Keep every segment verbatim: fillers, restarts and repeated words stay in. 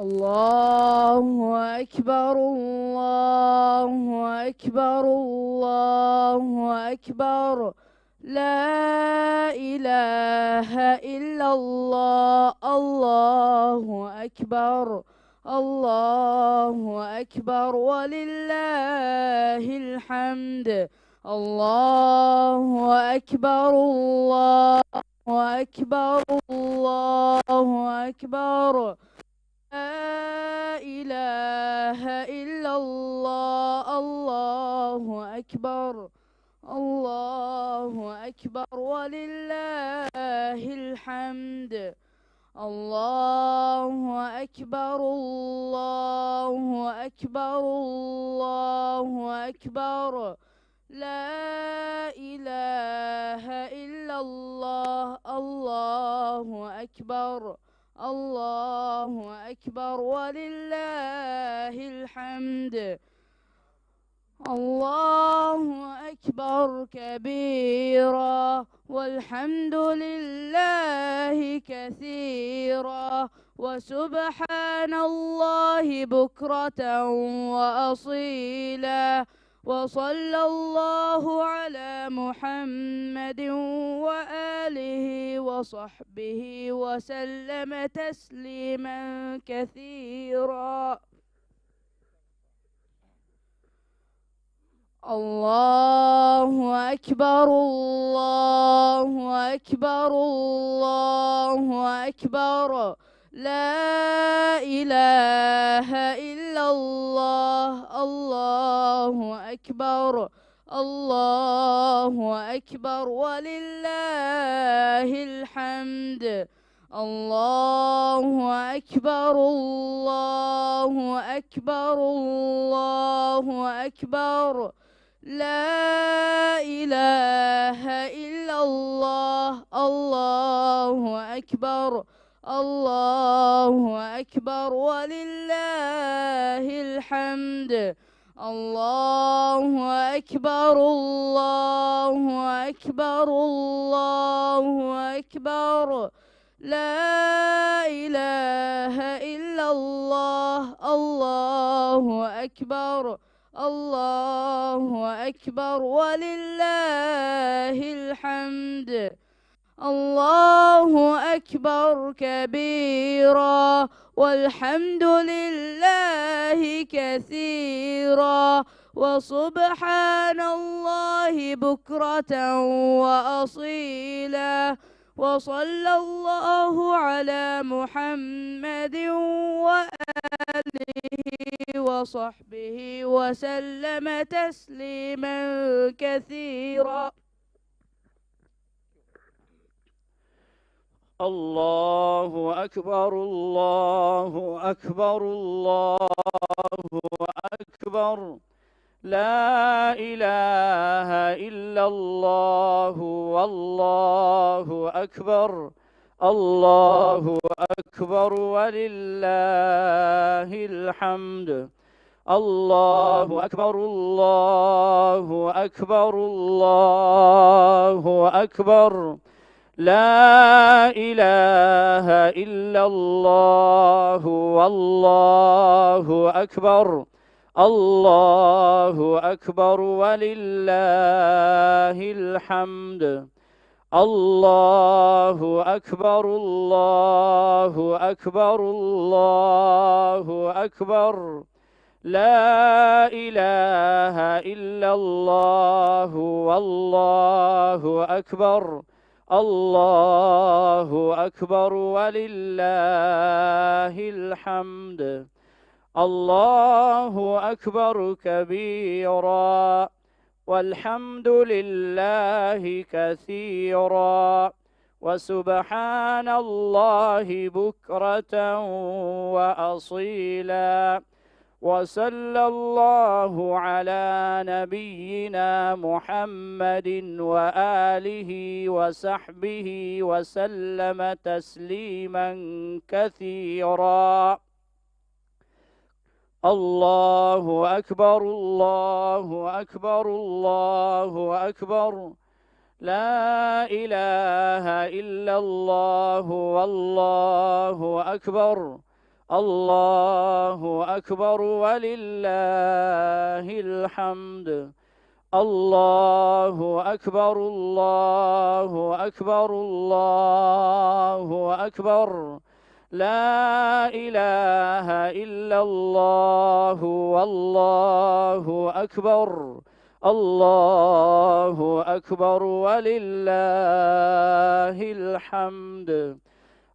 الله أكبر، الله أكبر، الله أكبر. لا إله إلا الله. الله أكبر، الله أكبر، ولله الحمد. الله أكبر، الله أكبر، الله أكبر. لا إله إلا الله. الله أكبر، الله أكبر، ولله الحمد. الله أكبر، الله أكبر، الله أكبر. لا إله إلا الله. الله أكبر، الله أكبر، ولله الحمد. الله أكبر كبيرا، والحمد لله كثيرا، وسبحان الله بكرة وأصيلا. وصلى الله على محمد وآله وصحبه وسلم تسليما كثيرا. الله أكبر، الله أكبر، الله أكبر. لا إله إلا الله. الله أكبر، الله أكبر، ولله الحمد. الله أكبر، الله أكبر، الله أكبر. لا إله إلا الله. الله أكبر، الله أكبر، ولله الحمد. الله أكبر، الله أكبر، الله أكبر. لا إله إلا الله. الله أكبر، الله أكبر، ولله الحمد. الله أكبر كبيرا، والحمد لله كثيرا، وسبحان الله بكرة وأصيلا. وصلى الله على محمد وآله وصحبه وسلم تسليما كثيرا. الله أكبر، الله أكبر، الله أكبر. لا إله إلا الله، والله أكبر. الله أكبر، ولله الحمد. الله أكبر، الله أكبر، الله أكبر. لا إله إلا الله، والله أكبر. الله أكبر، ولله الحمد. الله أكبر، الله أكبر، الله أكبر. لا إله إلا الله، والله أكبر. الله أكبر، ولله الحمد. الله أكبر كبيرا، والحمد لله كثيرا، وسبحان الله بكرة وأصيلا. وصلى الله على نبينا محمد وآله وصحبه وسلم تسليما كثيرا. الله أكبر، الله أكبر، الله أكبر. لا إله إلا الله، والله أكبر. الله أكبر ولله الحمد. الله أكبر، الله أكبر، الله أكبر. لا إله إلا الله، والله أكبر. الله أكبر ولله الحمد.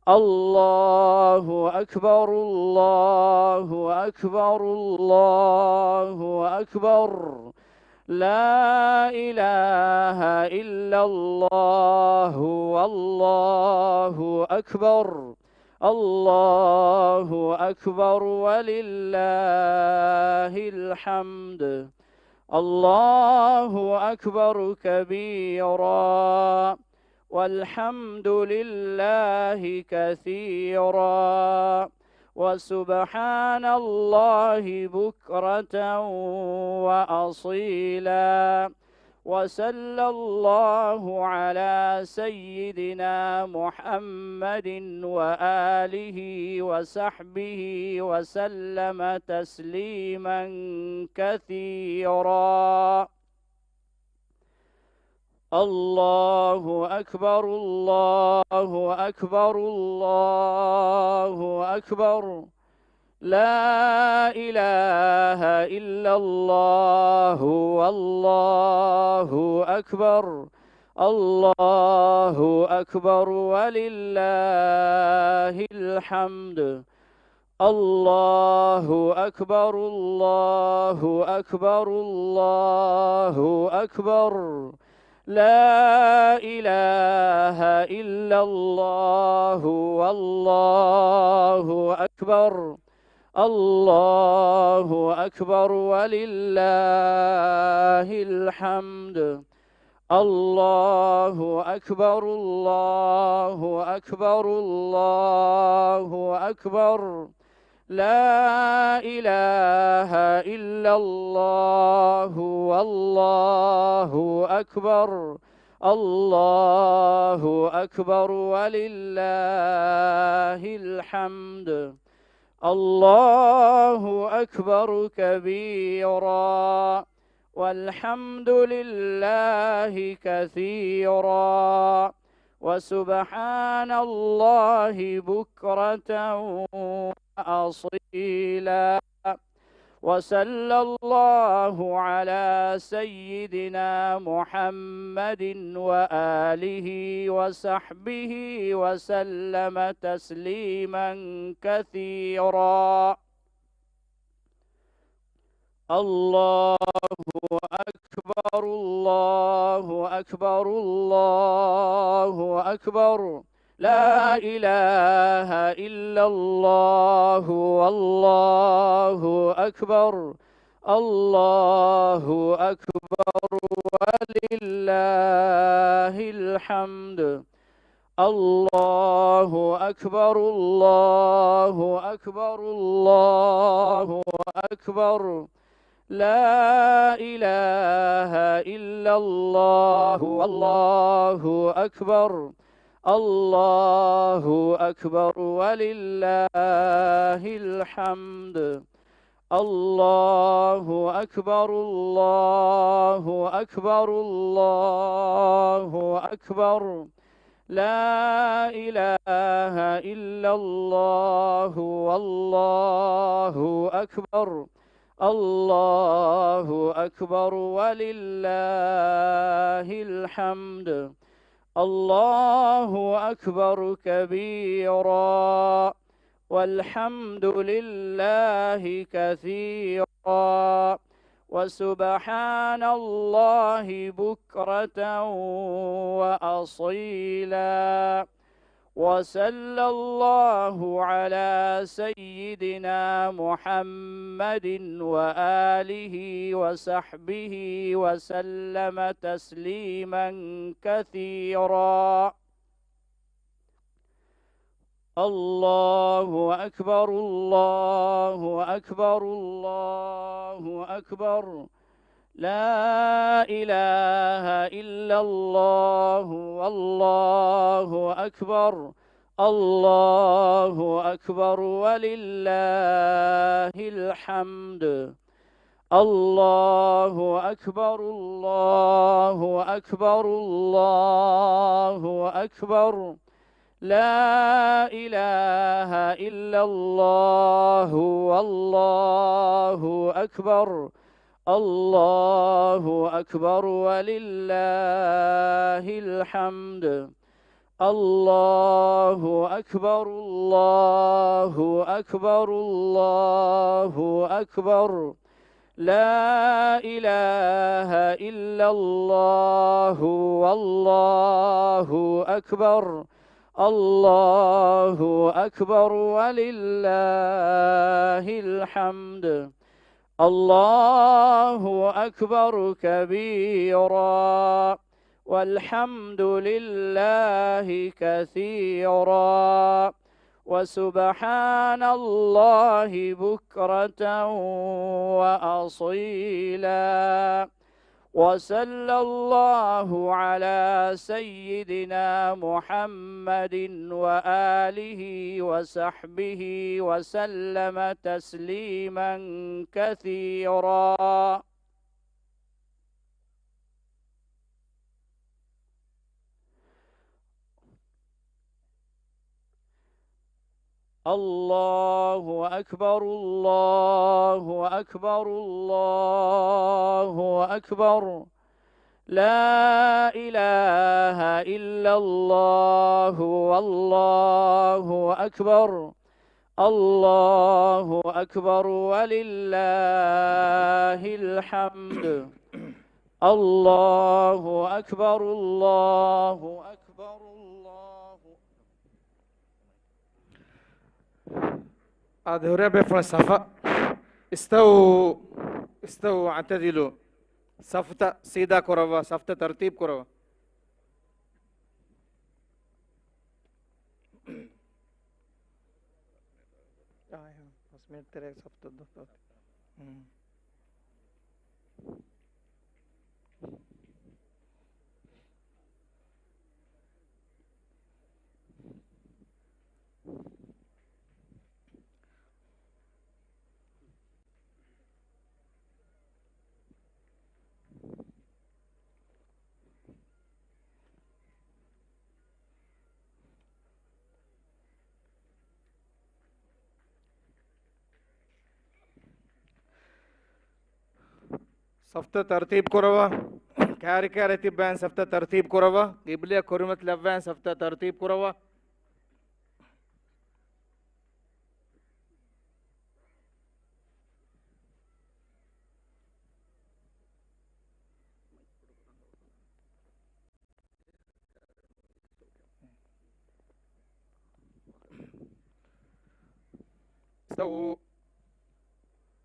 الله أكبر، الله أكبر، الله أكبر. لا إله إلا الله، والله أكبر. الله أكبر ولله الحمد. الله أكبر كبيرا، والحمد لله كثيرا، وسبحان الله بكرة وأصيلا. وصلى الله على سيدنا محمد وآله وصحبه وسلم تسليما كثيرا. الله أكبر، الله أكبر، الله أكبر. لا إله إلا الله، والله أكبر. الله أكبر ولله الحمد. الله أكبر، الله أكبر، الله أكبر. لا إله إلا الله، والله أكبر. الله أكبر ولله الحمد. الله أكبر، الله أكبر، الله أكبر. لا إله إلا الله، والله أكبر. الله أكبر ولله الحمد. الله أكبر كبيرا، والحمد لله كثيرا، وسبحان الله بكرة وأصيلا. وصلى الله على سيدنا محمد وآله وصحبه وسلم تسليما كثيرا. الله أكبر، الله أكبر، الله أكبر. لا إله إلا الله، والله أكبر. الله أكبر ولله الحمد. الله أكبر، الله أكبر، الله أكبر. لا إله إلا الله، والله أكبر. الله أكبر ولله الحمد. الله أكبر، الله أكبر، الله أكبر. لا إله إلا الله، والله أكبر. الله أكبر ولله الحمد. الله أكبر كبيرا، والحمد لله كثيرا، وسبحان الله بكرة وأصيلا. وصلى الله على سيدنا محمد وآله وصحبه وسلم تسليما كثيرا. الله أكبر، الله أكبر، الله أكبر. لا إله إلا الله، والله أكبر. الله أكبر ولله الحمد. الله أكبر، الله أكبر، الله أكبر. لا إله إلا الله، والله أكبر. الله أكبر ولله الحمد. الله أكبر، الله أكبر، الله أكبر. لا إله إلا الله، والله أكبر. الله أكبر ولله الحمد. الله أكبر كبيرا، والحمد لله كثيرا، وسبحان الله بكرة وأصيلا. وصلى الله على سيدنا محمد وآله وصحبه وسلم تسليما كثيرا. الله أكبر، الله أكبر، الله أكبر. لا إله إلا الله، والله أكبر. الله أكبر ولله الحمد. الله أكبر، الله أكبر، الله. އާދެ، ހުރިހާ ބޭފުޅުން ޞަފަށް. އިސްތަވޫ، އިސްތަވޫ އަޢުތަދިލޫ. ޞަފުތައް ސީދާ ކުރައްވާ، ޞަފުތައް ތަރުތީބު ކުރައްވާ. އާ، އެހެން. ފަސް މިނެޓް ތެރޭ ސަފްތަ ދޮށް. ހުން. ސަފްތައް ތަރުތީބު ކުރައްވާ. ކާރި ކާރި ތިއްބައިން ސަފްތައް ތަރުތީބު ކުރައްވާ. ގިބްލަޔަށް ކުރިމަތިލައްވައިން ސަފްތައް ތަރުތީބު ކުރައްވާ. استووا،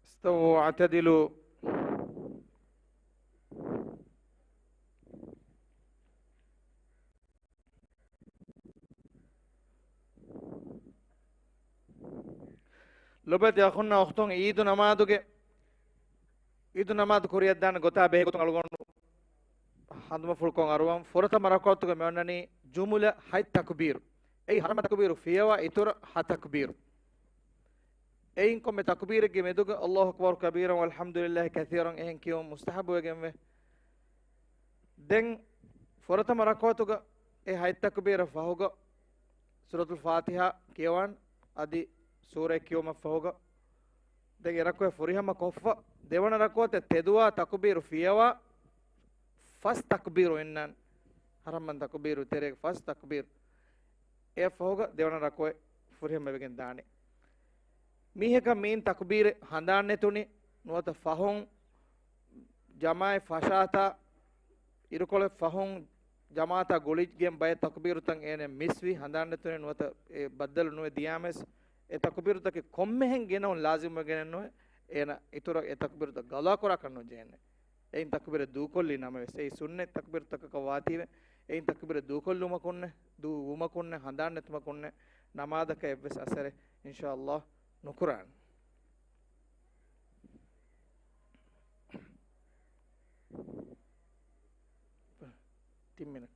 استووا واعتدلوا. ލޮބުވެތި އަޚުންނާ އުޚްތުން، ޢީދު ނަމާދުގެ، ޢީދު ނަމާދު ކުރިއަށްދާނެ ގޮތާ ބެހޭ ގޮތުން އަޅުގަނޑު ހަނދުމަފުޅުކޮށް އަރުވަން. ފުރަތަމަ ރަކުޢަތުގަ މި އޮންނަނީ ޖުމުލަ ހަތް ތަކުބީރު. އެއީ ހަރަމަ ތަކުބީރު ފިޔަވާ އިތުރަށް ހަ ތަކުބީރު. އެއިން ކޮންމެ ތަކުބީރެއްގެ މެދުގަ الله أكبر كبيرا والحمد لله كثيرا އެހެން ކިޔުން މުސްތަޙައްބުވެގެންވޭ. ދެން ފުރަތަމަ ރަކުޢަތުގަ އެ ހަތް ތަކުބީރަށް ފަހުގަ ސޫރަތުލް ފާތިޙާ ކިޔަވާން، އަދި ސޫރައެއް ކިޔުމަށް ފަހުގަ ދެން އެ ރަކުޢަތް ފުރިހަމަ ކޮށްފަ، ދެވަނަ ރަކުޢަތަށް ތެދުވާ ތަކުބީރު ފިޔަވާ ފަސް ތަކުބީރު އިންނާން. ހަރަމަން ތަކުބީރު ތެރޭގަ ފަސް ތަކުބީރު. އެއަށް ފަހުގަ ދެވަނަ ރަކުޢަތް ފުރިހަމަވެގެން ދާނެ. މީހަކަށް މިއިން ތަކުބީރެއް ހަނދާން ނެތުނި ނުވަތަ ފަހުން ޖަމާޢަތް ފަށާތާ އިރުކޮޅެއް ފަހުން ޖަމާޢަތާ ގުޅިގެން ބައެއް ތަކުބީރުތައް އޭނަ މިސްވި ހަނދާން ނެތުނި ނުވަތަ އެ ބައްދަލު ނުވެ ދިޔާމެސް އެ ތަކުބީރުތަކެއް ކޮންމެހެން ގެނައުން ލާޒިމުވެގެނެއް ނުވެ، އޭނަ އިތުރަށް އެ ތަކުބީރުތައް ގަޟާ ކުރާކަށް ނުޖެހެނެ. އެއިން ތަކުބީރެއް ދޫކޮށްލީ ނަމަވެސް، އެއީ ސުންނަތް ތަކުބީރުތަކަކަށް ވާތީވެ، އެއިން ތަކުބީރެއް ދޫކޮށްލުމަކުންނެ، ދޫ ވުމަކުންނެ، ހަނދާން ނެތުމަކުންނެ، ނަމާދަކަށް އެއްވެސް އަސަރެއް އިންޝާﷲ ނުކުރާނެ. ތިން މިނެޓް.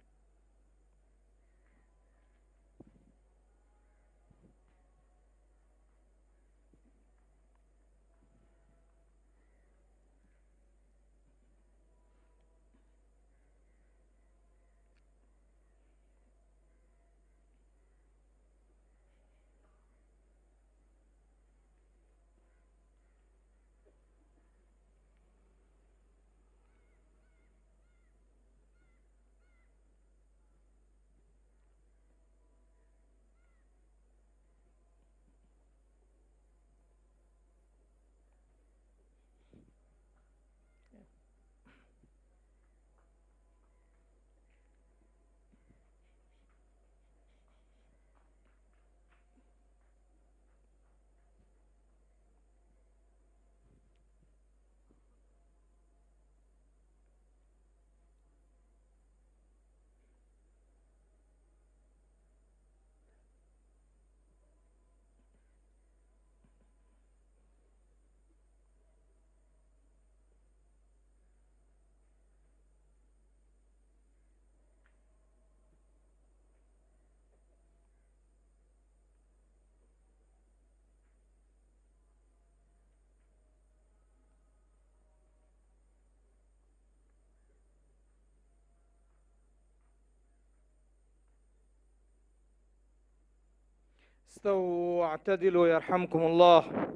استووا واعتدلوا يرحمكم الله.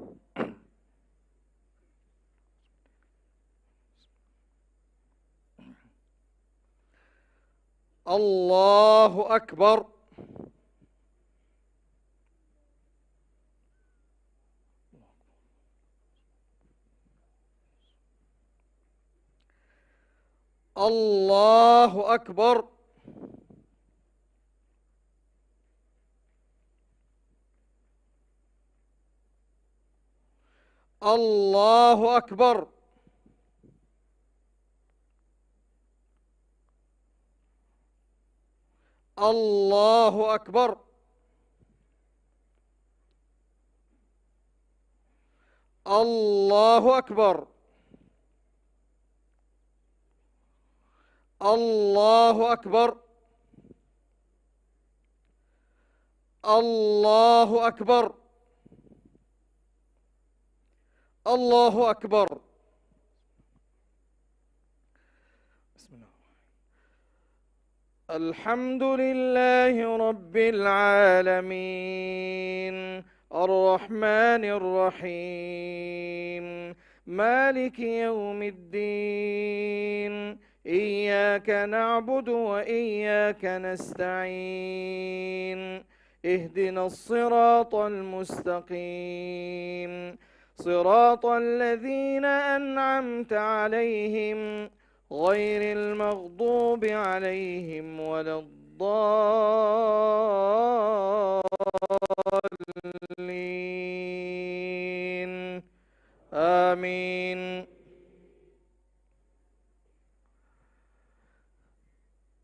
الله أكبر. الله أكبر. الله أكبر. الله أكبر. الله أكبر. الله أكبر. الله أكبر. الله أكبر. بسم الله. الحمد لله رب العالمين، الرحمن الرحيم، مالك يوم الدين، إياك نعبد وإياك نستعين، اهدنا الصراط المستقيم، صراط الذين أنعمت عليهم، غير المغضوب عليهم ولا الضالين. آمين.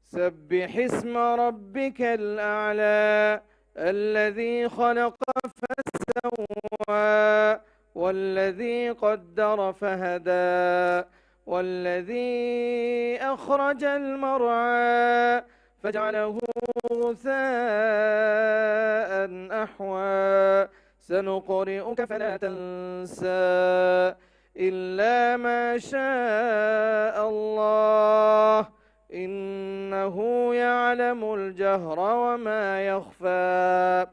سبح اسم ربك الأعلى، الذي خلق فسوى، والذي قدر فهدى، والذي أخرج المرعى، فجعله غثاء أحوى. سنقرئك فلا تنسى إلا ما شاء الله، إنه يعلم الجهر وما يخفى،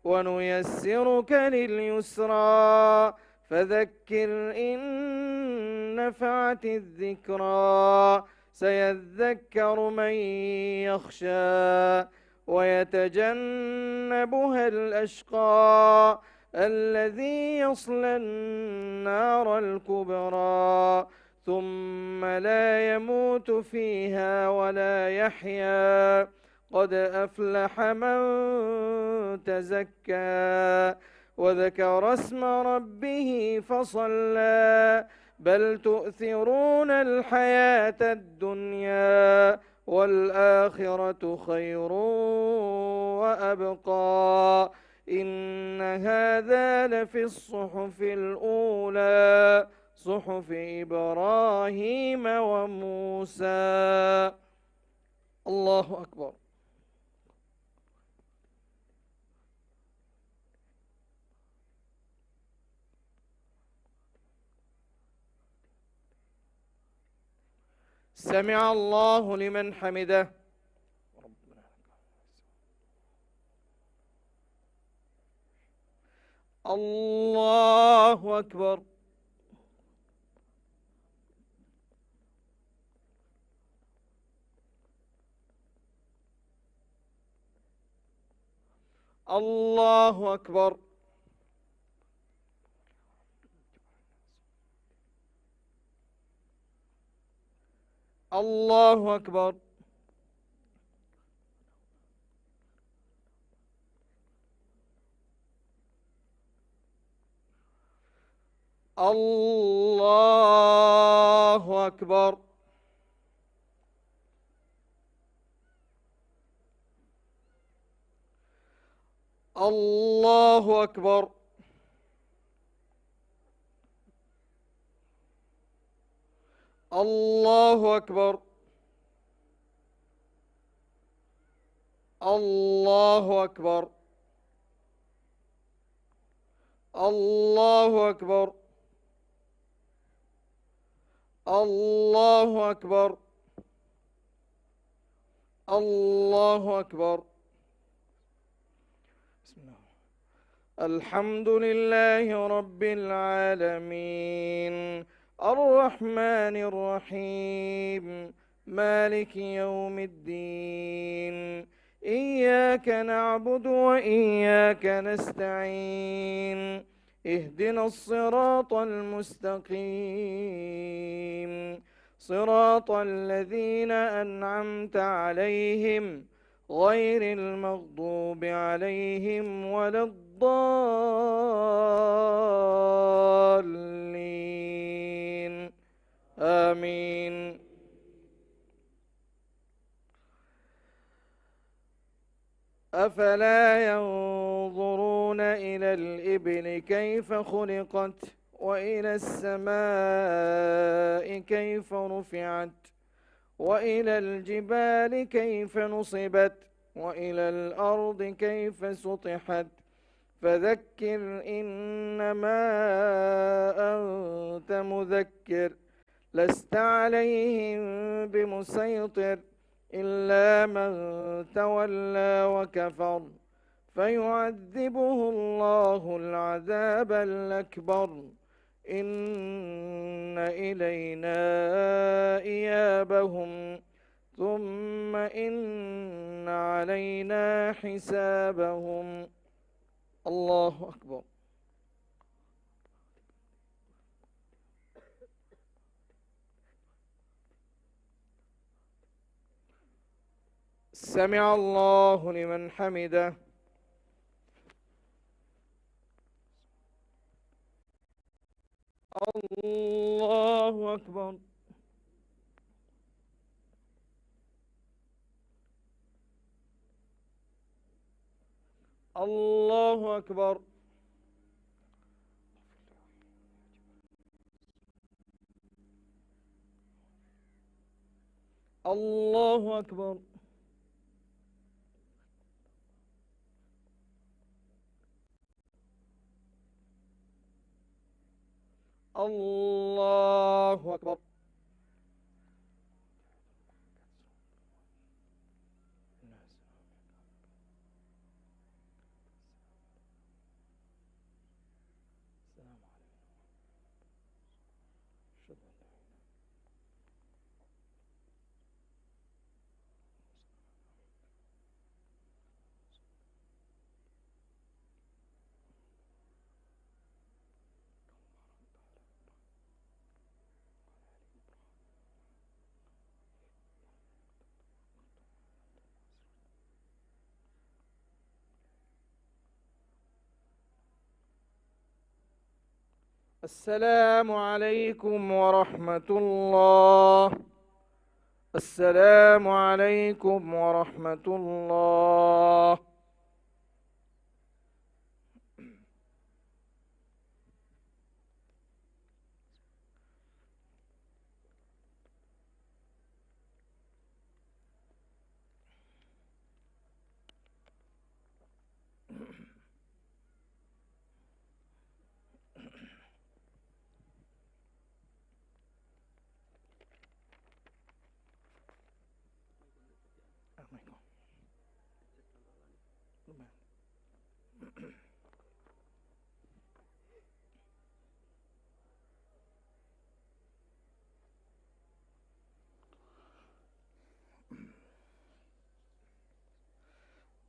ونيسرك لليسرى، فذكر إن نفعت الذكرى، سيذكر من يخشى، ويتجنبها الأشقى، الذي يصلى النار الكبرى، ثم لا يموت فيها ولا يحيا، قد أفلح من تزكى، وذكر اسم ربه فصلى، بل تؤثرون الحياة الدنيا، والآخرة خير وأبقى، إن هذا لفي الصحف الأولى، صحف إبراهيم وموسى. الله أكبر. سمع الله لمن حمده. الله أكبر. الله أكبر. الله أكبر. الله أكبر. الله أكبر. الله أكبر. الله أكبر. الله أكبر. الله أكبر. الله أكبر. بسم الله. الحمد لله رب العالمين. الرحمن الرحيم. مالك يوم الدين. إياك نعبد وإياك نستعين. اهدنا الصراط المستقيم. صراط الذين أنعمت عليهم غير المغضوب عليهم ولا الضالين. آمين. أفلا ينظرون إلى الإبل كيف خلقت وإلى السماء كيف رفعت وإلى الجبال كيف نصبت وإلى الأرض كيف سطحت. فذكر إنما أنت مذكر. لست عليهم بمسيطر إلا من تولى وكفر فيعذبه الله العذاب الأكبر إن إلينا إيابهم ثم إن علينا حسابهم. الله أكبر. سمع الله لمن حمده. الله أكبر. الله أكبر. الله أكبر. الله أكبر. السلام عليكم ورحمة الله. السلام عليكم ورحمة الله.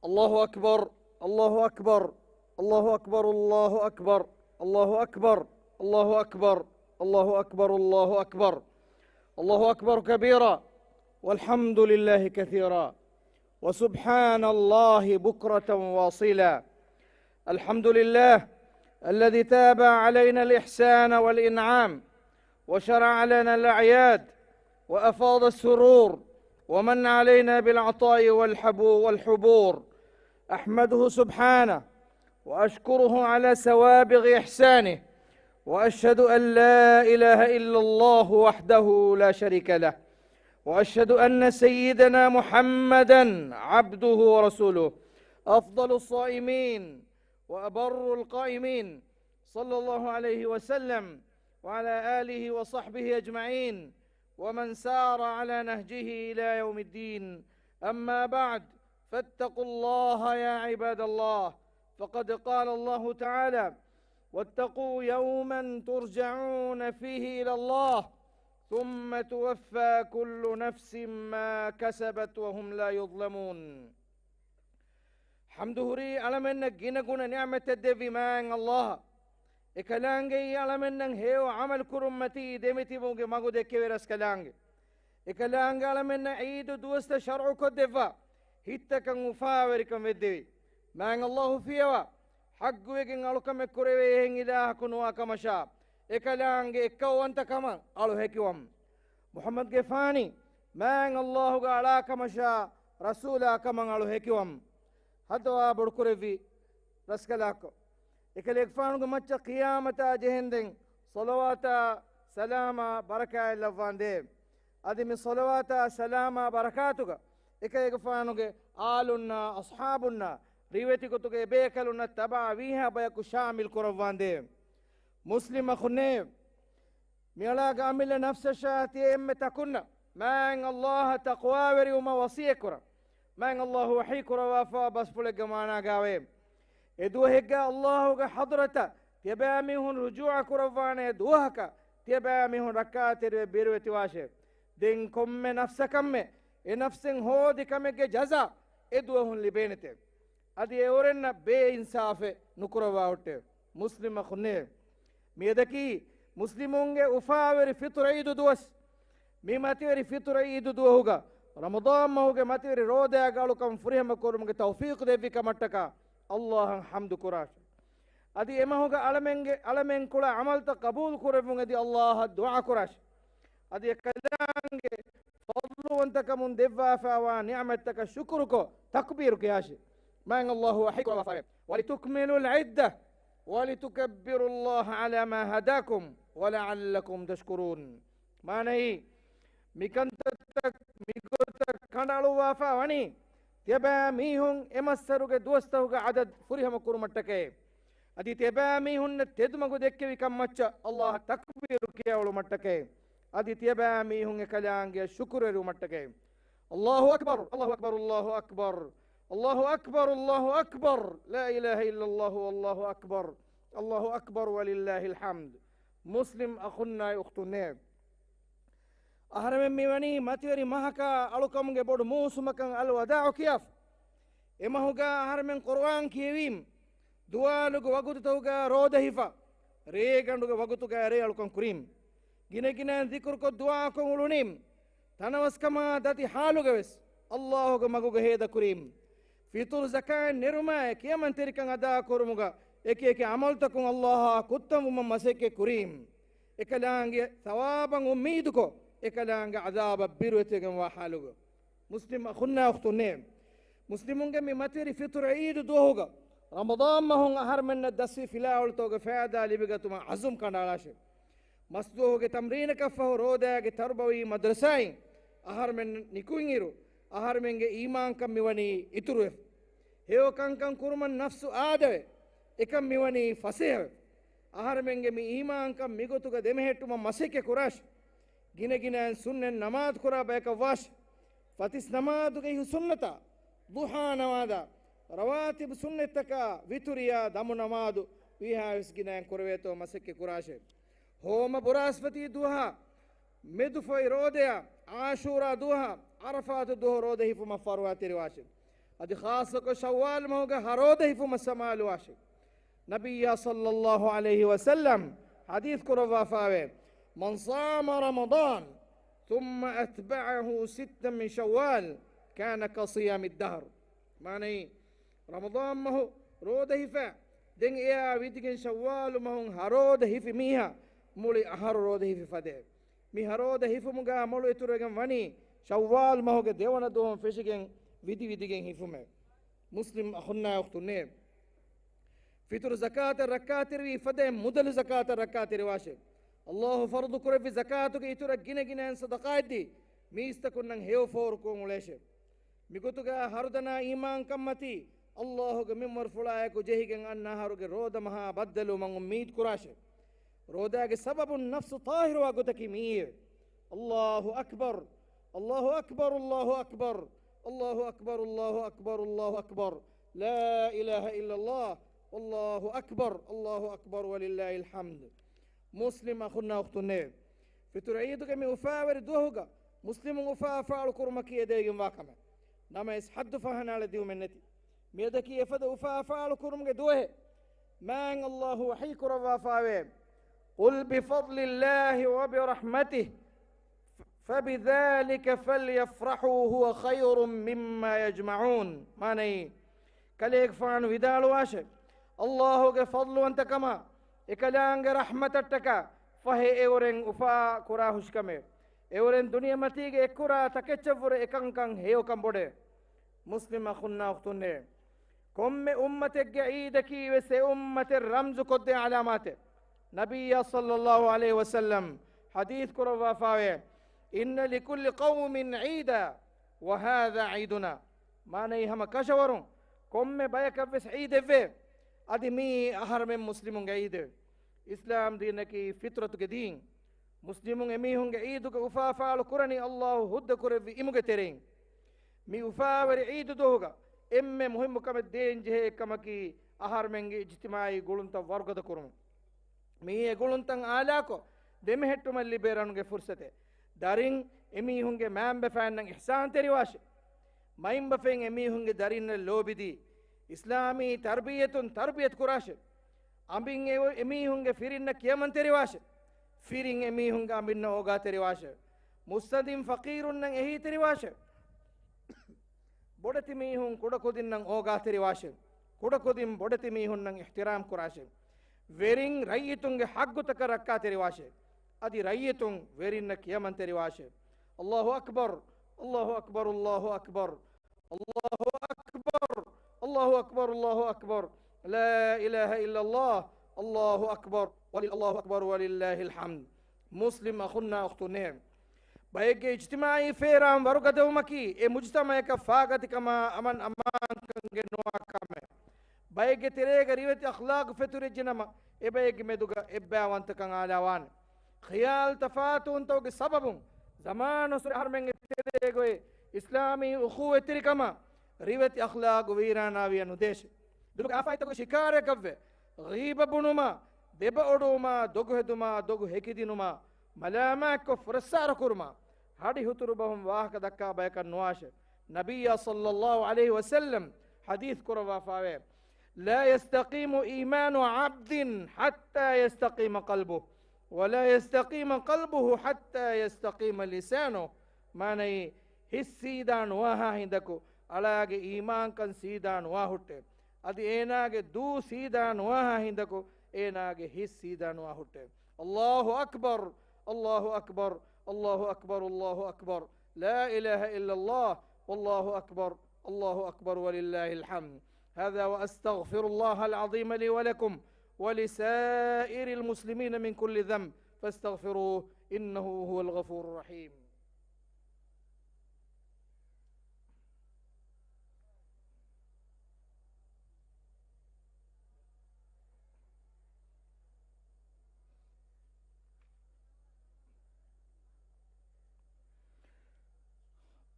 الله أكبر، الله أكبر، الله أكبر، الله أكبر، الله أكبر، الله أكبر، الله أكبر، الله أكبر. الله أكبر كبيرا، والحمد لله كثيرا، وسبحان الله بكرة وأصيلا. الحمد لله الذي تاب علينا الإحسان والإنعام، وشرع لنا الأعياد، وأفاض السرور، ومن علينا بالعطاء والحبو-، والحبور. أحمده سبحانه وأشكره على سوابغ إحسانه، وأشهد أن لا إله إلا الله وحده لا شريك له، وأشهد أن سيدنا محمدا عبده ورسوله، أفضل الصائمين وأبر القائمين، صلى الله عليه وسلم وعلى آله وصحبه أجمعين ومن سار على نهجه إلى يوم الدين. أما بعد، فاتقوا الله يا عباد الله، فقد قال الله تعالى: واتقوا يوما ترجعون فيه إلى الله ثم توفى كل نفس ما كسبت وهم لا يظلمون. ޙަމްދު ހުރީ އަޅަމެންނަށް ގިނަ ގުނަ ނިޢުމަތެއް ދެއްވި މާތް ﷲ. އެކަލާނގެއީ އަޅަމެންނަށް ހެޔޮ ޢަމަލު ކުރުންމަތީ ދެމިތިބުމުގެ މަގު ދެއްކެވި ރަސްކަލާނގެ. އެކަލާނގެ އަޅަމެންނަށް ޢީދު ދުވަސްތައް ޝަރުޢުކޮށްދެއްވާ، ހިތްތަކަށް އުފާވެރިކަން ވެއްދެވި މާތް ﷲ ފިޔަވާ، ޙައްޤުވެގެން އަޅުކަމެއް ކުރެވޭ އެހެން އިލާހަކު ނުވާ ކަމަށާ، އެކަލާނގެ އެއްކައުވަންތަކަމަށް އަޅު ހެކިވަމު. މުޙައްމަދުގެފާނީ މާތް ﷲގެ އަޅާ ކަމަށާ، ރަސޫލާ ކަމަށް އަޅު ހެކިވަމު. ހައްދަވާ ބޮޑުކުރެއްވި ރަސްކަލާކޮ، އެކަލޭގެފާނުގެ މައްޗަށް ޤިޔާމަތާ ޖެހެންދެން ޞަލަވާތާ ސަލާމާ ބަރަކާތް ލައްވާނދޭ. އަދި މި ޞަލަވާތާ ސަލާމާ ބަރަކާތުގަ އެކަލޭގެފާނުގެ އާލުންނާ އަޞްޙާބުންނާ ރިވެތި ގޮތުގެ ބޭކަލުންނަށް ތަބާވީހާ ބަޔަކު ޝާމިލް ކުރައްވާނދޭ. މުސްލިމް އަޚުންނޭ، މިއަޅާގެ އަމިއްލަ ނަފްސަށާ ތިޔަ އެންމެ ތަކުންނަށް މާތް ﷲއަށް ތަޤްވާވެރިވުމަށް ވަޞިއްޔަތް ކުރަން. މާތް ﷲ ވަޙީ ކުރައްވާފާ ބަސްފުޅެއްގެ މާނާގާވޭ. އެ ދުވަހެއްގަ ﷲގެ ޙަޟްރަތަށް ތިޔަބައިމީހުން ރުޖޫޢަ ކުރައްވާނެ ދުވަހަކަށް ތިޔަބައިމީހުން ރައްކާތެރިވެ ބިރުވެތިވާށޭ. ދެން ކޮންމެ ނަފްސަކަށްމެ އެ ނަފްސެއް ހޯދި ކަމެއްގެ ޖަޒާ އެ ދުވަހުން ލިބޭނެތެ. އަދި އެއުރެންނަށް ބޭއިންސާފެއް ނުކުރައްވާ ހުއްޓެވެ. މުސްލިމް އަޚުންނޭ، މިއަދަކީ މުސްލިމުންގެ އުފާވެރި ފިޠުރު ޢީދު ދުވަސް. މި މަތިވެރި ފިޠުރު ޢީދު ދުވަހުގަ ރަމަޟާން މަހުގެ މަތިވެރި ރޯދައިގެ އަޅުކަން ފުރިހަމަ ކުރުމުގެ ތައުފީޤު ދެއްވި ކަމަށްޓަކާ ﷲއަށް ޙަމްދު ކުރާށެވެ. އަދި އެމަހުގަ އަޅަމެންގެ، އަޅަމެން ކުޅަ ޢަމަލުތައް ޤަބޫލު ކުރެއްވުން އެދި ﷲއަށް ދުޢާ ކުރާށެވެ. އަދި އެކަލާނގެ ފަޟްލުވަންތަކަމުން ދެއްވާފައިވާ ނިޢުމަތްތަކަށް ޝުކުރުކޮށް، ތަކުބީރު ކިޔާށެވެ. މާތް ﷲ ވަޙީ ކުރައްވާފައެވެ. وَلِتُكْمِلُوا الْعِدَّةَ وَلِتُكَبِّرُوا اللَّهَ عَلَىٰ مَا هَدَاكُمْ وَلَعَلَّكُمْ تَشْكُرُونَ. މާނައީ، މިކަންތައްތައް މިގޮތަށް ކަނޑައަޅުއްވާފަ ވަނީ، ތިޔަބައިމީހުން އެ މައްސަރުގެ ދުވަސްތަކުގެ ޢަދަދު ފުރިހަމަ ކުރުމަށްޓަކައެވެ. އަދި ތިޔަބައިމީހުންނަށް ތެދުމަގު ދެއްކެވި ކަންމައްޗަށް ﷲއަށް ތަކުބީރު ކިޔައުޅުމަށްޓަކައެވެ. އަދި ތިޔަބައިމީހުން އެކަލާނގެއަށް ޝުކުރުވެރިވުމަށްޓަކައެވެ. الله أكبر، الله أكبر، الله أكبر، الله أكبر، الله أكبر، لا إله إلا الله والله أكبر، الله أكبر ولله الحمد. މުސްލިމް އަޚުންނާއި އުޚްތުންނޭ، އަހަރެމެން މިވަނީ މަތިވެރި މަހަކާ އަޅުކަމުގެ ބޮޑު މޫސުމަކަށް އަލްވަދާޢު ކިޔާފަ. އެމަހުގަ އަހަރެމެން ޤުރުއާން ކިޔެވީމް، ދުވާލުގެ ވަގުތުތަކުގަ ރޯދަ ހިފާ، ރޭގަނޑުގެ ވަގުތުގަ ރޭ އަޅުކަން ކުރީމް، ގިނަގިނައިން ޛިކުރުކޮށް ދުޢާކޮށް އުޅުނީމް، ތަނަވަސްކަމާ ދަތި ޙާލުގަވެސް ﷲގެ މަގުގަ ހޭދަކުރީމް، ފިޠުރު ޒަކާތް ނެރުމާއި ކިޔަމަންތެރިކަން އަދާކުރުމުގަ އެކި އެކި ޢަމަލުތަކުން ﷲއާ ކުއްތަންވުމަށް މަސައްކަތް ކުރީމް، އެކަލާނގެ ޘަވާބަށް އުއްމީދުކޮށް، އެކަލާނގެ ޢަޛާބަށް ބިރުވެތިވެގެންވާ ޙާލުގަ. މުސްލިމް އަޚުންނާ އުޚްތުންނޭ، މުސްލިމުންގެ މި މަތިވެރި ފިޠުރު ޢީދު ދުވަހުގަ ރަމަޟާން މަހުން އަހަރުމެންނަށް ދަސްވި ފިލާވަޅުތަކުގެ ފައިދާ ލިބިގަތުމަށް ޢަޒުމް ކަނޑައަޅާށެވެ. މަސްދުވަހުގެ ތަމްރީނަކަށްފަހު ރޯދައިގެ ތަރުބަވީ މަދްރަސާއިން އަހަރުމެން ނިކުތްއިރު، އަހަރުމެންގެ އީމާންކަން މިވަނީ އިތުރުވެފަ. ހެޔޮ ކަންކަން ކުރުމަށް ނަފްސު އާދަވެ، އެކަން މިވަނީ ފަސޭހަވެފަ. އަހަރުމެންގެ މި އީމާންކަން މިގޮތުގަ ދެމެހެއްޓުމަށް މަސައްކަތް ކުރާށި. ގިނަގިނައިން ސުންނަތް ނަމާދު ކުރާ ބަޔަކަށް ވާށި. ފަތިސް ނަމާދުގެ ހި ސުންނަތާ، ޟުޙާ ނަމާދާ، ރަވާތިބު ސުންނަތްތަކާ، ވިތުރިޔާ، ދަމު ނަމާދު ވީހާވެސް ގިނައިން ކުރެވޭތޯ މަސައްކަތް ކުރާށެވެ. ހޯމަ ބުރާސްފަތީ ދުވަހާ، މެދުފޮތް ރޯދަޔާ، ޢާޝޫރާ ދުވަހާ، ޢަރަފާތު ދުވަހު ރޯދަ ހިފުމަށް ފަރުވާތެރިވާށެވެ. އަދި ޚާއްޞަކޮށް ޝައްވާލު މަހުގެ ހަ ރޯދަ ހިފުމަށް ސަމާލުވާށެވެ. ނަބިއްޔާ ޞައްލައްލާހު ޢަލައިހި ވަސައްލަމް ޙަދީޘް ކުރައްވާފައެވެ. من صام رمضان ثم أتبعه ستا من شوال كان كصيام الدهر. މާނައީ، ރަމަޟާން މަހު ރޯދަ ހިފާ، ދެން އެއާ ވިދިގެން ޝައްވާލު މަހުން ހަ ރޯދަ ހިފި މީހާ، މުޅި އަހަރު ރޯދަ ހިފި ފަދައެވެ. މި ހަ ރޯދަ ހިފުމުގަ މޮޅު އިތުރުވެގެން ވަނީ، ޝައްވާލު މަހުގެ ދެވަނަ ދުވަހުން ފެށިގެން ވިދި ވިދިގެން ހިފުމެވެ. މުސްލިމް އަޚުންނާ އުޚްތުންނޭ، ފިޠުރު ޒަކާތަށް ރައްކާތެރިވީ ފަދައިން މުދަލު ޒަކާތަށް ރައްކާތެރިވާށެވެ. ﷲ ފަރުޟު ކުރެއްވި ޒަކާތުގެ އިތުރަށް ގިނަގިނައިން ޞަދަޤާތްދީ، މީސްތަކުންނަށް ހެޔޮ ފޯރުކުރުން އުޅޭށެވެ. މިގޮތުގަ ހަރުދަނާ އީމާންކަންމަތީ، ﷲގެ މިންވަރުފުޅާއެކު ޖެހިގެން އަންނަ އަހަރުގެ ރޯދަ މަހާ ބައްދަލުވުމަށް އުއްމީދު ކުރާށެވެ. ރޯދާގެ ސަބަބުން ނަފްސު ޠާހިރުވާ ގޮތަކީ މިއީއެވެ. الله أكبر، الله أكبر، الله أكبر، الله أكبر، الله أكبر، الله أكبر، لا إله إلا الله، الله أكبر، الله أكبر ولله الحمد. މުސްލިމް އަޚުންނާ އުޚްތުންނޭ، ފިޠުރު ޢީދުގެ މި އުފާވެރި ދުވަހުގަ މުސްލިމުން އުފާ އަފާޅު ކުރުމަކީ އެދޭގެންވާ ކަމެއް. ނަމަވެސް ޙައްދު ފަހަނައަޅަ ދިއުމެއްނެތި. މިއަދަކީ އެފަދަ އުފާ އަފާޅު ކުރުމުގެ ދުވަހެއް. މާތް ﷲ ވަޙީ ކުރައްވާފާވޭ، قل بفضل الله وبرحمته فبذلك فليفرحوا هو خير مما يجمعون. މާނައީ، ކަލޭގެފާނު ވިދާޅުވާށެ، ﷲ ގެ ފަޟްލުވަންތަކަމާ، އެކަލާނގެ ރަޙްމަތަށްޓަކާ ފަހެ އެއުރެން އުފާ ކުރާ ހުށިކަމެއް. އެއުރެން ދުނިޔެމަތީގެ އެއްކުރާ ތަކެއްޗަށްވުރެ އެކަންކަން ހެޔޮކަން ބޮޑޭ. މުސްލިމް އަޚުންނާ އުޚްތުންނޭ، ކޮންމެ އުއްމަތެއްގެ ޢީދަކީ ވެސް އެ އުއްމަތެއް ރަމްޒު ކޮށްދޭ ޢަލާމާތެއް. ނަބިއްޔާ ޞައްލައްލާހު ޢަލައިހި ވަސައްލަމް ޙަދީޘް ކުރައްވާފާވޭ، إن لكل قوم عيدا وهذا عيدنا. މާނައީ، ހަމަ ކަށަވަރުން ކޮންމެ ބަޔަކަށްވެސް ޢީދެއްވޭ. އަދި މިއީ އަހަރުމެން މުސްލިމުންގެ ޢީދެވެ. އިސްލާމް ދީނަކީ ފިޠުރަތުގެ ދީން. މުސްލިމުން އެމީހުންގެ ޢީދުގެ އުފާ އަފާޅު ކުރަނީ ﷲ ހުއްދަ ކުރެއްވި އިމުގެ ތެރެއިން. މި އުފާވެރި ޢީދު ދުވަހުގަ އެންމެ މުހިއްމު ކަމެއް ދޭން ޖެހޭ އެއްކަމަކީ އަހަރުމެންގެ އިޖްތިމާޢީ ގުޅުންތައް ވަރުގަދަ ކުރުމުން. މިއީ އެ ގުޅުންތައް އާލާކޮށް، ދެމެހެއްޓުމަށް ލިބޭ ރަނުގެ ފުރުޞަތެއް. ދަރިން އެމީހުންގެ މައިންބަފައިންނަށް އިޙްސާންތެރިވާށެ. މައިންބަފައިން އެމީހުންގެ ދަރިންނަށް ލޯބިދީ، އިސްލާމީ ތަރުބިޔަތު ކުރާށެ. އަނބިން އެ-، އެމީހުންގެ ފިރިންނަށް ކިޔަމަންތެރިވާށެ. ފިރިން އެމީހުންގެ އަނބިންނަށް އޯގާތެރިވާށެ. މުއްސަނދިން ފަޤީރުންނަށް އެހީތެރިވާށެ. ބޮޑެތި މީހުން ކުޑަކުދިންނަށް އޯގާތެރިވާށެ. ކުޑަކުދިން ބޮޑެތި މީހުންނަށް އިޙްތިރާމް ކުރާށެ. ވެރިން ރައްޔިތުންގެ ޙައްޤުތަކަށް ރައްކާތެރިވާށެ. އަދި ރައްޔިތުން ވެރިންނަށް ކިޔަމަންތެރިވާށެ. الله أكبر، الله أكبر، الله أكبر، الله أكبر، الله أكبر، الله أكبر. لا إله إلا الله، الله أكبر، ولل-، الله أكبر ولله الحمد. މުސްލިމް އަޚުންނާ އުޚްތުންނޭ، ބައެއްގެ އިޖްތިމާޢީ ފޭރާން ވަރުގަދަވުމަކީ އެ މުޖްތަމަޢަކަށް ފާގަތިކަމާ އަމަން އަމާންކަން ގެންނުވާ ކަމެއް. ބައެއްގެ ތެރޭގަ ރިވެތި އަޚްލާޤު ފެތުރިއްޖެނަމަ، އެބައެއްގެ މެދުގަ އެއްބައިވަންތަކަން އާލާވާނެ. ޚިޔާލު ތަފާތުވުންތަކުގެ ސަބަބުން، ޒަމާނުއްސުރެ އަހަރުމެންގެ ތެރޭގައި އިސްލާމީ އުޚޫވަތްތެރިކަމާ ރިވެތި އަޚްލާޤު ވީރާނާވިޔަ ނުދޭށެ. ދުލުގެ އާފާތްތަކުގެ ޝިކާރައަކަށްވެ، ޣީބަ ބުނުމާ، ދެބައޮޑުވުމާ، ދޮގުހެދުމާ، ދޮގު ހެކިދިނުމާ، މަލާމާތްކޮށް ފުރައްސާރަ ކުރުމާ، ހަޑި ހުތުރު ބަހުން ވާހަކަ ދައްކާ ބަޔަކަށް ނުވާށެ. ނަބިއްޔާ ޞައްލައްލާހު ޢަލައިހި ވަސައްލަމް ޙަދީޘް ކުރައްވާފާވޭ، لا يستقيم إيمان عبد حتى يستقيم قلبه، ولا يستقيم قلبه حتى يستقيم لسانه. މާނައީ، ހިތް ސީދާ ނުވާހާ ހިނދަކު އަޅާގެ އީމާންކަން ސީދާ ނުވާ ހުއްޓޭ. އަދި އޭނާގެ ދޫ ސީދާ ނުވާހާ ހިނދަކު އޭނާގެ ހިތް ސީދާ ނުވާ ހުއްޓޭ. الله أكبر، الله أكبر، الله أكبر، الله أكبر. لا إله إلا الله، والله أكبر، الله أكبر ولله الحمد. هذا وأستغفر الله العظيم لي ولكم ولسائر المسلمين من كل ذنب، فاستغفروه إنه هو الغفور الرحيم.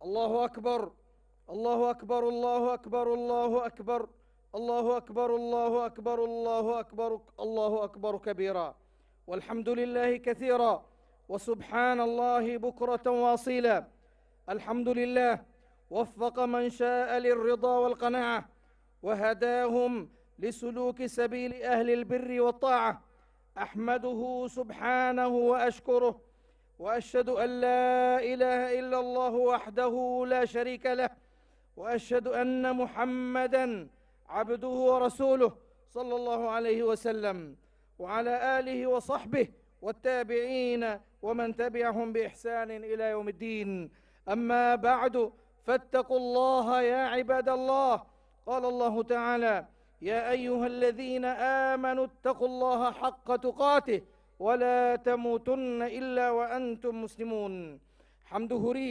الله أكبر، الله أكبر، الله أكبر، الله أكبر، الله أكبر، الله أكبر، الله أكبر، الله أكبر كبيرا، والحمد لله كثيرا، وسبحان الله بكرة وأصيلا. الحمد لله، وفق من شاء للرضا والقناعة، وهداهم لسلوك سبيل أهل البر والطاعة. أحمده سبحانه وأشكره، وأشهد أن لا إله إلا الله وحده لا شريك له، وأشهد أن محمدا عبده ورسوله، صلى الله عليه وسلم، وعلى آله وصحبه والتابعين ومن تبعهم بإحسان إلى يوم الدين. أما بعد، فاتقوا الله يا عباد الله. قال الله تعالى: يا أيها الذين آمنوا اتقوا الله حق تقاته ولا تموتن إلا وأنتم مسلمون. ޙަމްދު ހުރީ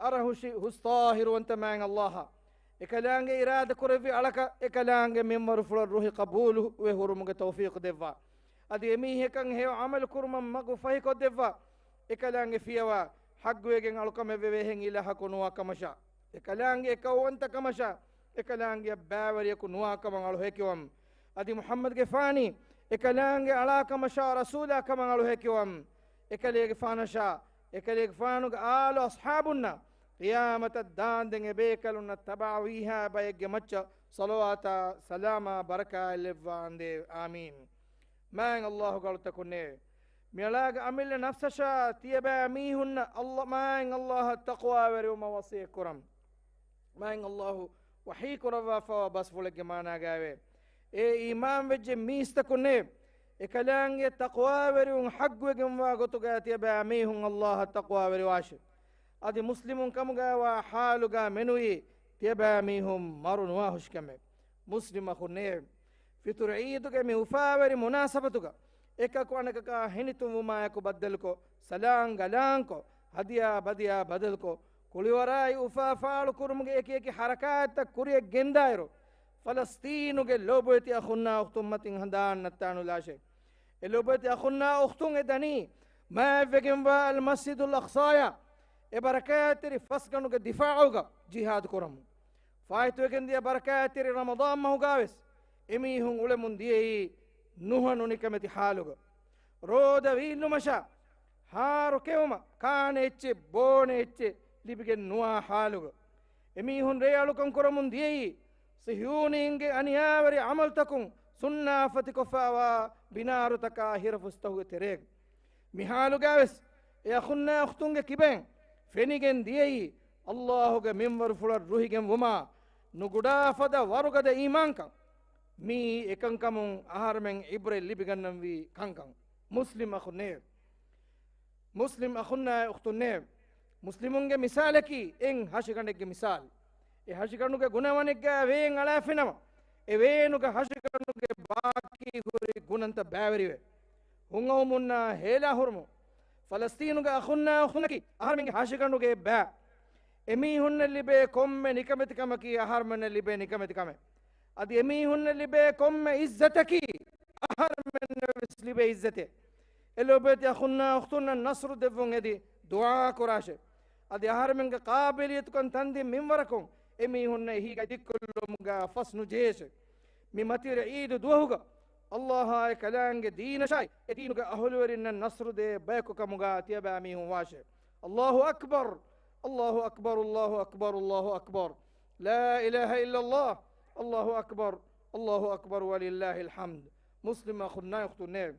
އަރަހުށި ހުސްޠާހިރުވަންތަ މާތް ﷲ އަށް، އެކަލާނގެ އިރާދަ ކުރެއްވި އަޅަކަށް އެކަލާނގެ މިންވަރުފުޅަށް ރުހި ޤަބޫލު ވެ ހުރުމުގެ ތައުފީޤު ދެއްވާ. އަދި އެމީހަކަށް ހެޔޮ ޢަމަލު ކުރުމަށް މަގު ފަހިކޮށްދެއްވާ. އެކަލާނގެ ފިޔަވާ ޙައްޤުވެގެން އަޅުކަމެއް ވެވޭހެން އިލާހަކު ނުވާ ކަމަށާ، އެކަލާނގެ އެކައުވަންތަ ކަމަށާ، އެކަލާނގެއަށް ބައިވެރިޔަކު ނުވާ ކަމަށް އަޅު ހެކިވަމު. އަދި މުޙައްމަދުގެފާނީ އެކަލާނގެ އަޅާކަމަށާ ރަސޫލާ ކަމަށް އަޅުހެކިވަން. އެކަލޭގެފާނަށާ އެކަލޭގެފާނުގެ އާލު އަޞްޙާބުންނަށް ޤިޔާމަތަށް ދާންދެން އެބޭކަލުންނަށް ތަބަޢަވީހާ ބައެއްގެ މައްޗަށް ޞަލަވާތާ ސަލާމާ ބަރަކާތް ލެއްވާނދޭ. އާމީން. މާތް ﷲ ގަޅުތަކުންނޭވެ! މިއަޅާގެ އަމިއްލަ ނަފްސަށާ ތިޔަބައިމީހުންނަށް ﷲ، މާތް ﷲ އަށް ތަޤްވާވެރިވުމަށް ވަޞިއްޔަތް ކުރަން. މާތް ﷲ ވަޙީ ކުރައްވާފައިވާ ބަސްފުޅެއްގެ މާނާގައިވޭ، އޭ އީމާންވެއްޖެ މީސްތަކުންނޭވެ! އެކަލާނގެ ތަޤްވާވެރިވުން ޙައްޤުވެގެންވާ ގޮތުގައި ތިޔަބައިމީހުން ﷲ އަށް ތަޤްވާވެރިވާށެވެ. އަދި މުސްލިމުން ކަމުގައިވާ ޙާލުގަ މެނުވީ ތިޔަބައިމީހުން މަރު ނުވާހުށިކަމެވެ. މުސްލިމް އަޚުންނޭވެ! ފިޠުރު ޢީދުގެ މި އުފާވެރި މުނާސަބަތުގަ އެކަކު އަނެކަކާ ހިނިތުންވުމާއެކު ބައްދަލުކޮށް، ސަލާން ގަލާންކޮށް، ހަދިޔާ ބަދިޔާ ބަދަލުކޮށް، ކުޅިވަރާއި އުފާ ފާޅުކުރުމުގެ އެކި އެކި ޙަރަކާތްތައް ކުރިއަށް ގެންދާއިރު، ފަލަސްޠީނުގެ ލޯބިވެތި އަޚުންނާ އުޚްތުން މަތިން ހަނދާން ނައްތާނުލާށޭ. އެ ލޯބިވެތި އަޚުންނާ އުޚްތުން އެ ދަނީ މާތްވެގެންވާ އަލްމަސްޖިދުލް އަޤްޞާޔާ އެ ބަރަކާތްތެރި ފަސްގަނޑުގެ ދިފާޢުގަ ޖިހާދު ކުރަމުން. ފާއިތުވެގެންދިޔަ ބަރަކާތްތެރި ރަމަޟާން މަހުގާވެސް އެމީހުން އުޅެމުން ދިޔައީ ނުހަނު ނިކަމެތި ޙާލުގަ. ރޯދަ ވީއްލުމަށާ ހާރު ކެއުމަށް ކާނެ އެއްޗެއް ބޯނެ އެއްޗެއް ލިބިގެން ނުވާ ޙާލުގަ. އެމީހުން ރޭއަޅުކަން ކުރަމުން ދިޔައީ ޞިހްޔޫނީންގެ އަނިޔާވެރި ޢަމަލުތަކުން ސުންނާފަތިކޮށްފައިވާ ބިނާރުތަކާ ހިރަފުސްތަކުގެ ތެރޭގަ. މި ޙާލުގައިވެސް އެ އަޚުންނާ އުޚްތުންގެ ކިބައިން ފެނިގެން ދިޔައީ ﷲގެ މިންވަރުފުޅަށް ރުހިގެން ވުމާ ނުގުޑާ ފަދަ ވަރުގަދަ އީމާންކަން. މިއީ އެކަންކަމުން އަހަރުމެން ޢިބްރަތް ލިބިގަންނަންވީ ކަންކަން. މުސްލިމް އަޚުންނޭވެ! މުސްލިމް އަޚުންނާއި އުޚްތުންނޭވެ! މުސްލިމުންގެ މިސާލަކީ އެއް ހަށިގަނޑެއްގެ މިސާލު. އެ ހަށިގަނޑުގެ ގުނަވަނެއްގައި ވޭން އަޅާފިނަމަ، އެ ވޭނުގަ ހަށިގަނޑުގެ ބާކީ ހުރި ގުނަންތައް ބައިވެރިވެ، ހުންއައުމުންނާ ހޭލާ ހުރުމުން. ފަލަސްޠީނުގެ އަޚުންނާ އުޚްތުންނަކީ އަހަރެމެންގެ ހަށިގަނޑުގެ ބައި. އެމީހުންނަށް ލިބޭ ކޮންމެ ނިކަމެތިކަމަކީ އަހަރެމެންނަށް ލިބޭ ނިކަމެތިކަމެއް. އަދި އެމީހުންނަށް ލިބޭ ކޮންމެ ޢިއްޒަތަކީ އަހަރެމެންނަށް ވެސް ލިބޭ ޢިއްޒަތެއް. އެ ލޯބިވެތި އަޚުންނާ އުޚްތުންނަށް ނަޞްރު ދެއްވުން އެދި ދުޢާ ކުރާށެވެ. އަދި އަހަރެމެންގެ ޤާބިލިއްޔަތުކަން ތަންދިން މިންވަރަކުން އެމީހުންނަށް އެހީގައި ދިއްކޮށްލުމުގަ ފަސް ނުޖެހޭށެވެ. މި މަތިވެރި ޢީދު ދުވަހުގަ ﷲ އާއި ކަލާނގެ ދީނަށާއި އެ ދީނުގެ އަހުލުވެރިންނަށް ނަޞްރު ދޭ ބަޔަކު ކަމުގަ ތިޔަބައިމީހުން ވާށެވެ. ﷲ އަކްބަރު، ﷲ އަކްބަރު، ﷲ އަކްބަރު، ﷲ އަކްބަރު. لا إله إلا الله، الله أكبر، الله أكبر ولله الحمد. މުސްލިމް އަޚުންނާ އުޚްތުންނޭވެ!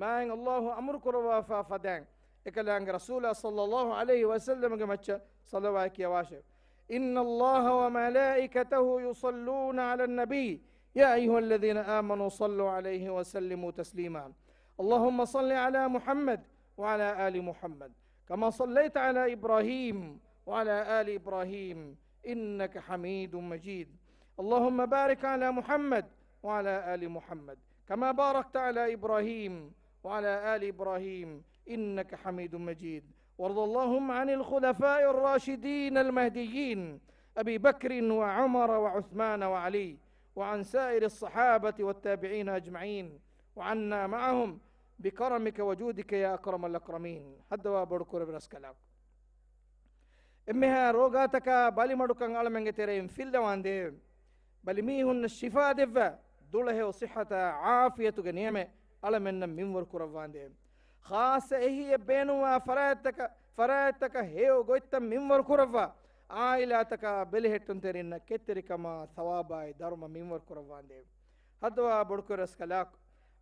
މާތް ﷲ އަމުރު ކުރައްވާފާ ފަދައިން އެކަލާނގެ ރަސޫލާ ޞައްލައްލާހު ޢަލައިހި ވަސައްލަމްގެ މައްޗަށް ޞަލަވާތް ކިޔަވާށެވެ. إن الله وملائكته يصلون على النبي، يا أيها الذين آمنوا صلوا عليه وسلموا تسليما. اللهم صل على محمد وعلى آل محمد، كما صليت على إبراهيم وعلى آل إبراهيم إنك حميد مجيد. اللهم بارك على محمد وعلى آل محمد، كما باركت على إبراهيم وعلى آل إبراهيم إنك حميد مجيد. وارض اللهم عن الخلفاء الراشدين المهديين أبي بكر وعمر وعثمان وعلي، وعن سائر الصحابة والتابعين أجمعين، وعنا معهم بكرمك وجودك يا أكرم الأكرمين. ހައްދަވާ ބޮޑުކުރެއްވި ރަސްކަލާކޮ! އެންމެހާ ރޯގާތަކާ ބަލިމަޑުކަން އަޅަމެންގެ ތެރެއިން ފިއްލަވާނދޭވެ! ބަލިމީހުންނަށް ޝިފާ ދެއްވާ، ދުޅަހެޔޮ ޞިއްޙަތާ ޢާފިޔަތުގެ ނިޢުމަތް އަޅަމެންނަށް މިންވަރު ކުރައްވާނދޭވެ! ޚާއްޞަ އެހީއެއް ބޭނުންވާ ފަރާތްތަކަށް، ފަރާތްތަކަށް ހެޔޮ ގޮތްތައް މިންވަރު ކުރައްވާ، ޢާއިލާތަކާ ބެލެހެއްޓުންތެރިންނަށް ކެތްތެރިކަމާ ޘަވާބާއި ދަރުމަ މިންވަރު ކުރައްވާނދޭވެ! ހައްދަވާ ބޮޑުކުރެއްވި ރަސްކަލާކޮ!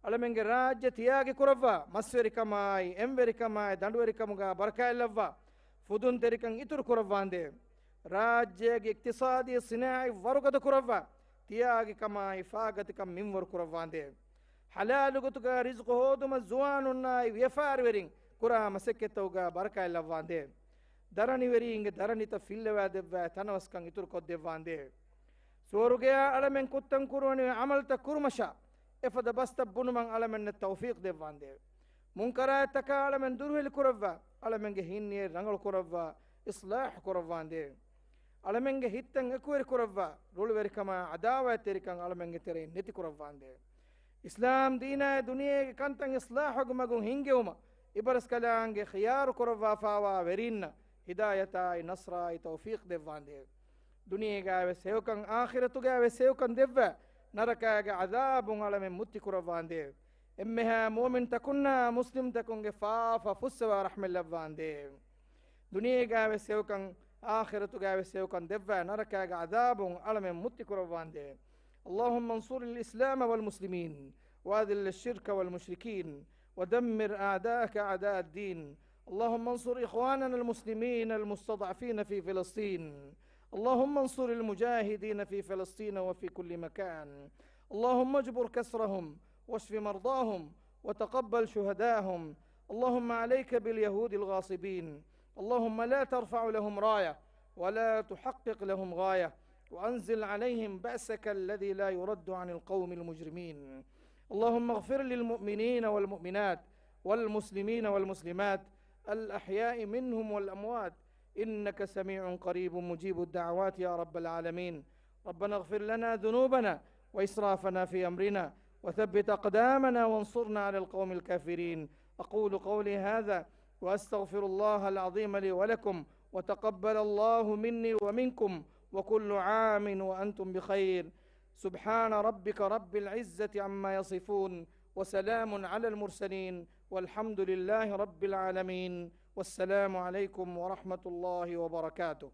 އަޅަމެންގެ ރާއްޖެ ތިޔާގި ކުރައްވާ، މަސްވެރިކަމާއި، އެންވެރިކަމާއި، ދަނޑުވެރިކަމުގަ ބަރަކާތްލައްވާ، ފުދުންތެރިކަން އިތުރު ކުރައްވާނދޭވެ! ރާއްޖޭގެ އިޤްތިޞާދީ ޞިނާޢަތް ވަރުގަދަ ކުރައްވާ، ތިޔާގިކަމާއި، ފާގަތިކަން މިންވަރު ކުރައްވާނދޭވެ! ޙަލާލު ގޮތުގަ ރިޒްޤު ހޯދުމަށް ޒުވާނުންނާއި ވިޔަފާރިވެރިން ކުރާ މަސައްކަތްތަކުގަ ބަރަކާތްލައްވާނދޭވެ! ދަރަނިވެރީންގެ ދަރަނިތައް ފިއްލަވާދެއްވާ ތަނަވަސްކަން އިތުރުކޮށްދެއްވާނދޭވެ! ސުވަރުގެޔާ އަޅަމެން ކުށްތަން ކުރުވަނިވި ޢަމަލުތައް ކުރުމަށާ، އެފަދަ ބަސްތައް ބުނުމަށް އަޅަމެންނަށް ތައުފީޤު ދެއްވާނދޭވެ! މުންކަރާތްތަކާ އަޅަމެން ދުރުހެލި ކުރައްވާ، އަޅަމެންގެ ހިތްނިޔަތް ރަނގަޅު ކުރައްވާ، އިޞްލާޙު ކުރައްވާނދޭވެ! އަޅަމެންގެ ހިތްތައް އެކުވެރި ކުރައްވާ، ރުޅިވެރިކަމާ ޢަދާވާތްތެރިކަން އަޅަމެންގެ ތެރެއިން ނެތި ކުރައްވާނދޭވެ! އިސްލާމް ދީނާއި ދުނިޔޭގެ ކަންތައް އިޞްލާޙުގެ މަގުން ހިންގެވުމަށް އިބަރަސްކަލާނގެ ޚިޔާރު ކުރައްވާފާވާ ވެރީންނަށް ހިދާޔަތާއި ނަޞްރާއި ތައުފީޤު ދެއްވާނދޭވެ! ދުނިޔޭގައިވެސް ހެޔޮކަން، އާޚިރަތުގައިވެސް ހެޔޮކަން ދެއްވާ، ނަރަކާގެ ޢަޛާބުން އަޅަމެން މުއްތި ކުރައްވާނދޭވެ. އެންމެހާ މުއުމިންތަކުންނާ މުސްލިމްތަކުންގެ ފާފަ ފުއްސަވާ ރަޙްމަތް ލައްވާނދޭވެ. ދުނިޔޭގައިވެސް ހެޔޮކަން، އާޚިރަތުގައިވެސް ހެޔޮކަން ދެއްވާ، ނަރަކާގެ ޢަޛާބުން އަޅަމެން މުއްތި ކުރައްވާނދޭވެ. اللهم انصر الإسلام والمسلمين وأذل الشرك والمشركين ودمر أعداءك أعداء الدين. اللهم انصر إخواننا المسلمين المستضعفين في فلسطين. اللهم انصر المجاهدين في فلسطين وفي كل مكان. اللهم اجبر كسرهم واشف مرضاهم وتقبل شهداءهم. اللهم عليك باليهود الغاصبين. اللهم لا ترفع لهم راية ولا تحقق لهم غاية، وأنزل عليهم بأسك الذي لا يرد عن القوم المجرمين. اللهم اغفر للمؤمنين والمؤمنات والمسلمين والمسلمات الأحياء منهم والأموات، إنك سميع قريب مجيب الدعوات يا رب العالمين. ربنا اغفر لنا ذنوبنا وإسرافنا في أمرنا وثبت أقدامنا وانصرنا على القوم الكافرين. أقول قولي هذا وأستغفر الله العظيم لي ولكم، وتقبل الله مني ومنكم، وكل عام وأنتم بخير. سبحان ربك رب العزة عما يصفون، وسلام على المرسلين، والحمد لله رب العالمين. والسلام عليكم ورحمة الله وبركاته.